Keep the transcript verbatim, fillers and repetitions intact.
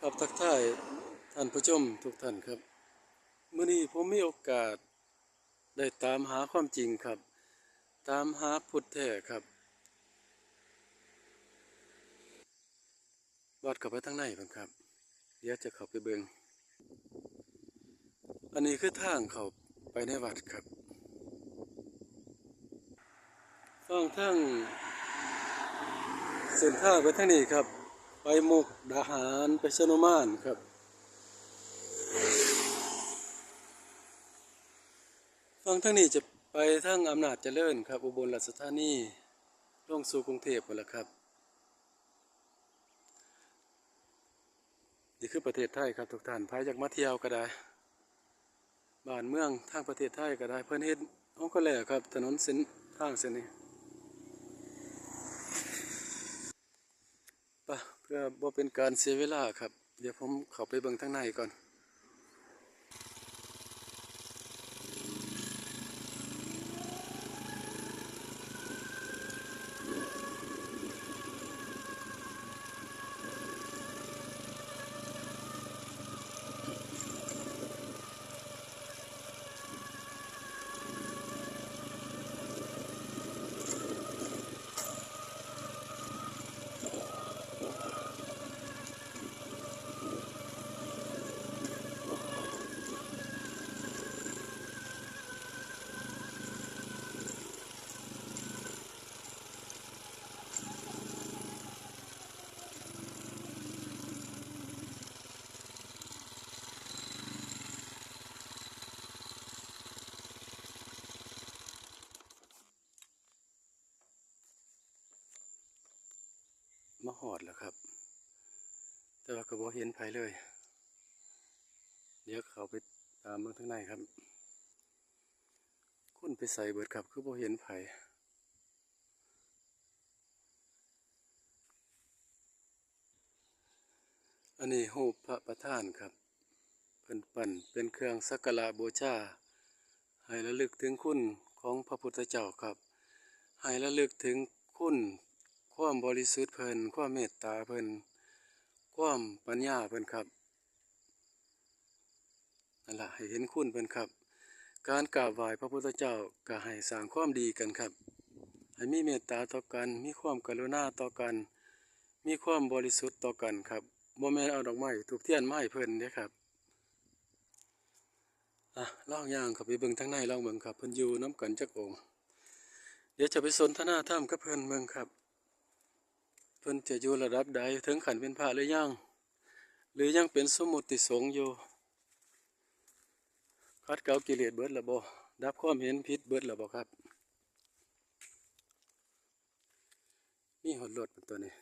ครับ ทักทายท่านผู้ชมทุกท่านครับ มื้อนี้ผมมีโอกาสได้ตามหาความจริงครับ ตามหาพุทธแท้ครับ วัดเข้าไปทางในเพิ่นครับ เดี๋ยวจะเข้าไปเบิ่ง อันนี้คือทางเข้าไปในวัดครับ ฟังทางเส้นทางไปทางนี้ครับ ไปมุกดาหาร ไปชนุมานครับ ฟังทางนี้จะไปทางอำนาจเจริญครับ อุบลราชธานี ลงสู่กรุงเทพฯหมดแล้วครับ นี่คือประเทศไทยครับทุกท่าน ใครอยากมาเที่ยวก็ได้ บ้านเมืองทางประเทศไทยก็ได้ เพิ่นเฮ็ดของเพิ่นแล้วครับ ถนนเส้นทางเส้นนี้ ไป เพื่อบ่เป็นการเสียเวลาครับ เดี๋ยวผมเข้าไปเบิ่งทางในก่อน มาฮอดแล้วครับ แต่ว่าก็บ่เห็นไผเลย เดี๋ยวเข้าไปตามเบิ่งทางในครับ คนไปไสเบิดครับ คือบ่เห็นไผ อันนี้รูปพระประธานครับ เพิ่นปั้นเป็นเครื่องสักการะบูชา ให้ระลึกถึงคุณของพระพุทธเจ้าครับ ให้ระลึกถึงคุณ ความบริสุทธิ์เพิ่น ความเมตตาเพิ่น ความปัญญาเพิ่นครับ นั่นล่ะ ให้เห็นคุณเพิ่นครับ การกราบไหว้พระพุทธเจ้าก็ให้สร้างความดีกันครับ ให้มีเมตตาต่อกัน มีความกรุณาต่อกัน มีความบริสุทธิ์ต่อกันครับ บ่แม่นเอาดอกไม้ธูปเทียนมาให้เพิ่นเด้ครับ อ่ะ ลองย่างเข้าไปเบิ่งทางในลองเบิ่งครับ เพิ่นอยู่นำกันจักองค์ เดี๋ยวจะไปสนทนาธรรมกับเพิ่นเบิ่งครับ เพิ่นจะอยู่ระดับใด ถึงขั้นเป็นพระหรือยัง หรือยังเป็นสมมุติสงฆ์อยู่ ขัดเกลากิเลสเบิดแล้วบ่ ดับความเห็นผิดเบิดแล้วบ่ครับ มีฮอดรถตัวนี้